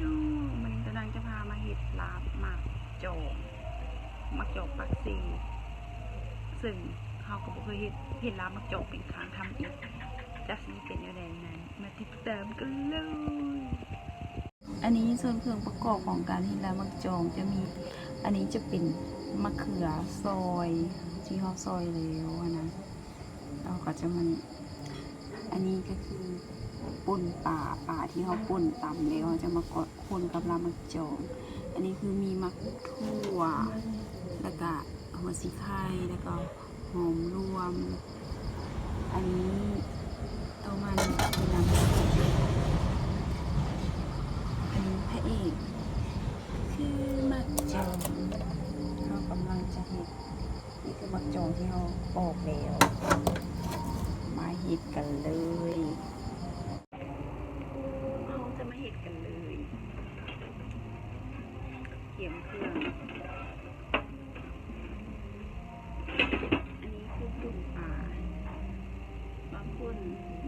ມື້ນີ້ຕານາງຈະພາມາເຮັດລາບໝາກຈອງ ໝາກຈອງປາກເຊ ເຊິ່ງເຮົາກໍບໍ່ເຄີຍເຮັດ ເຮັດລາບໝາກຈອງເປັນຄັ້ງທຳອິດ ຈັກຊິເປັນແນວໃດນັ້ນ ມາຕິດຕາມກັນເລີຍ. ອັນນີ້ສ່ວນເຄື່ອງປະກອບຂອງການເຮັດລາບໝາກຈອງຈະມີ ອັນນີ້ຈະເປັນມະເຂືອຊອຍ ທີ່ເຮົາຊອຍແລ້ວຫັ້ນນະ ແລ້ວກໍຈະມາ ອັນນີ້ກໍຄືປົ່ນປາ ປາທີ່ເຮົາປົ່ນຕຳແລ້ວ ເຮົາຈະມາກວດຄົນກັບລາບໝາກຈອງ. ອັນນີ້ຄືມີໝາກຖົ່ວ ແລ້ວກະຫົວສີໄຄ ແລ້ວກໍຫອມລວມ. ອັນນີ້ໂຕມັນ ອັນນີ້ພະເອກຄືໝາກຈອງ ເຮົາກຳລັງຈະເຮັດ. ນີ້ຄືໝາກຈອງທີ່ເຮົາປອກແລ້ວ ມາເຮັດກັນເລີຍ ເຮົາຈະມາເຮັດກັນເລີຍ. ກຽມເຄື່ອງ ອັນນີ້ຄືປົ່ນປາ ມາຄົນ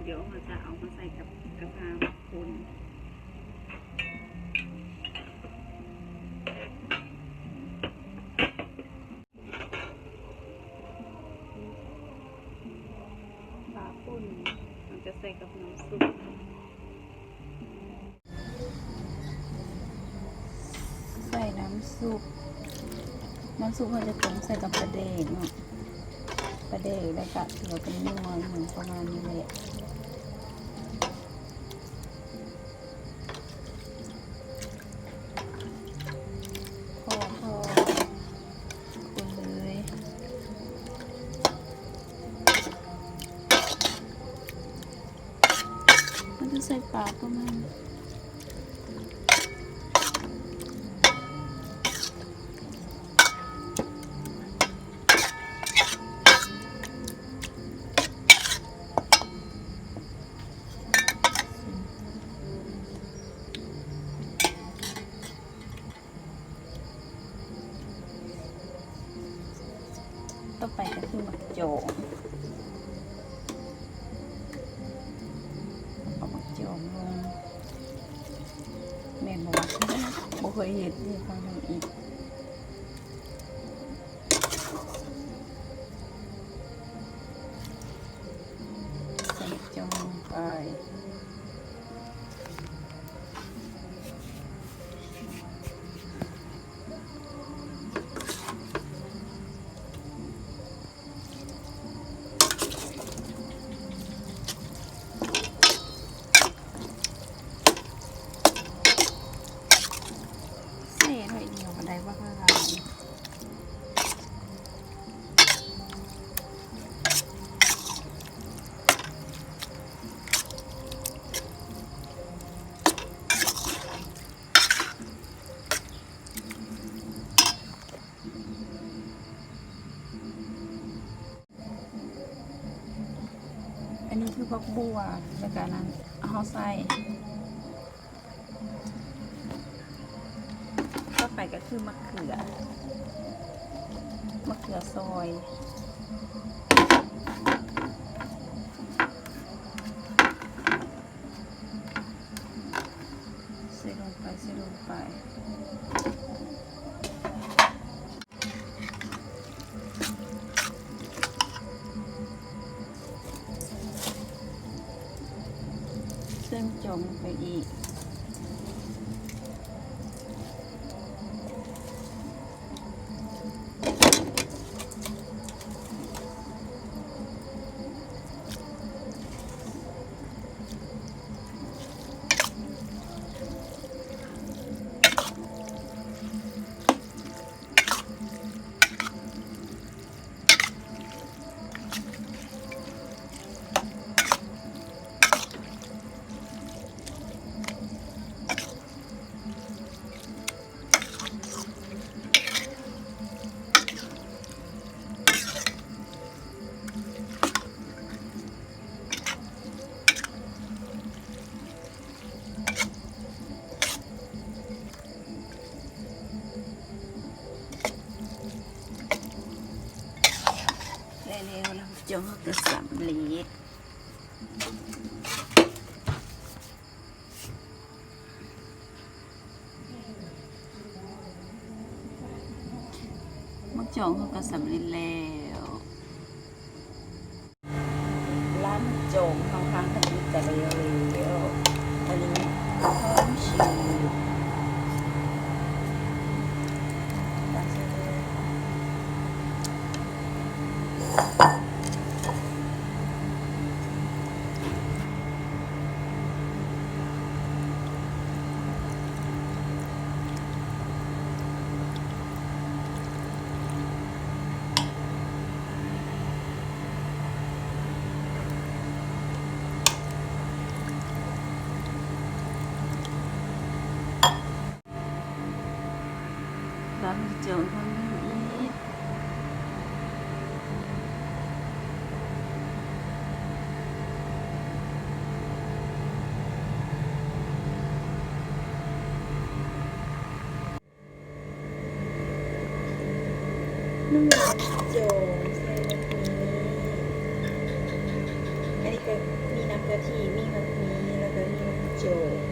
ດຽວເຮົາຈະເອົາມາໃສ່ກັບກະພາ ມາຄົນ. ປາປົ່ນ ເຮົາຈະໃສ່ກັບນ້ຳຊຸບ ໃສ່ນ້ຳຊຸບ ນ້ຳຊຸບເຮົາຈະຕົ້ມໃສ່ກັບປາແດກເນາະ ປາແດກ ແລ້ວກະເກືອ ແປ້ງນົວ ຫຍັງປະມານນີ້ແຫຼະ. ພໍ ພໍ ຄົນເລີຍ ມັນຈະໃສ່ປາປະມານ ຕໍ່ໄປກໍຄືໝາກຈອງ ເອົາໝາກຈອງລົງ ແມ່ນບໍ່ວະ? ບໍ່ເຄີຍເຮັດ ເຮັດຄັ້ງທຳອິດ. ໃສ່ຈອງໄປ ໃສ່ໜ້ອຍດຽວກໍໄດ້ ບໍ່ເທົ່າໃດ. ອັນນີ້ຄືຜັກບົ່ວ ແລ້ວກະອັນນັ້ນເຮົາໃສ່ ຕໍ່ໄປກໍຄືໝາກເຂືອ ໝາກເຂືອຊອຍ ໃສ່ລົງໄປ ໃສ່ລົງໄປ. ເສີມຈົງໄປອີກ. ແລ້ວ ແລ້ວເຈົ້າກໍສຳເລັດ. ຈ່ອງເຮົາກໍສຳເລັດແລ້ວ. ລາມຈ່ອງເຮົາຫາກະດິກະແລ້ວ. ອັນນີ້ຫອມຊື່ນ. ລາມຈ່ອງເຮົານີ້ອີກ. ນ້ຳມັນໂຈງໃສ່ແບບນີ້. ອັນນີ້ກໍມີນ້ຳກະທິ, ມີໝາກໝີ່ ແລ້ວກໍມີນ້ຳໂຈງ.